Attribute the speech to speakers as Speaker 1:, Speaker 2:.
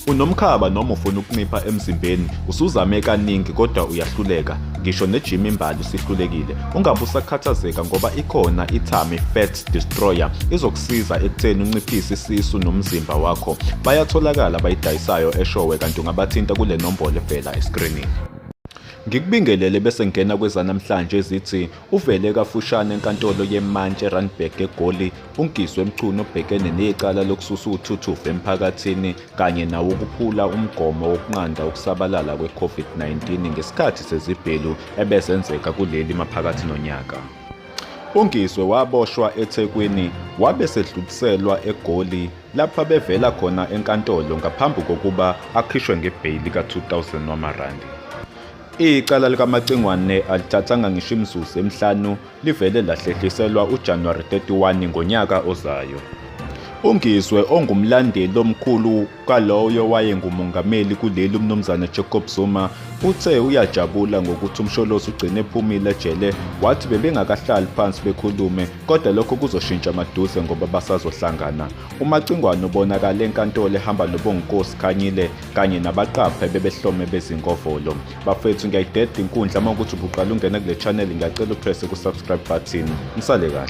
Speaker 1: Unomkhaba noma ufuna ukuncipha emzimbeni, usuzame kaningi kodwa uyahluleka, ngisho ne-gym imbali usihlulekile. Ungabe usakhathazeka ngoba ikhona iTummy Fat Destroyer izokusiza ekutheni unciphise isisu nomzimba wakho. Bayatholakala abayidayisayo eShowe kanti ungabathinta kule nombolo evela eskrinini. Ngikubingelele bese ngingena kwezanamhlanje ezithi uvele kafushane enkantolo yemantshi eRandburg eGoli uNgizwe Mchunu obhekene necala lokususa uthuthuva emphakathini kanye nawokuphula umgomo wokunqanda ukusabalala kwe-COVID-19 ngesikhathi sezibhelu ebezenzeka kuleli maphakathi nonyaka. UNgizwe waboshwa eThekwini wabe sedluliselwa eGoli lapho abevela khona enkantolo ngaphambi kokuba akhishwe ngebheyili ka-2000 wamarandi. Icala likaMacingwane alithathanga ngisho imizuzu emihlanu livele lahlehliselwa uJanuwari 31 ngonyaka ozayo. UNgizwe ongumlandeli omkhulu kaloyo wayengumongameli kuleli uMnumzane Jacob Zuma uthe uyajabula ngokuthi uMsholozi ugcine ephumile ejele wathi bebengakahlali phansi bekhulume kodwa lokho kuzoshintsha maduze ngoba basazohlangana. UMacingwane ubonakale enkantolo ehamba noBonginkosi Khanyile kanye nabaqaphi ebebehlome bezingovolo. Bafethu ngiyayideda inkundla uma ukuthi ubuqala ungena kule channel ngiyacela upresse ku-subscribe button. Nisale kahle.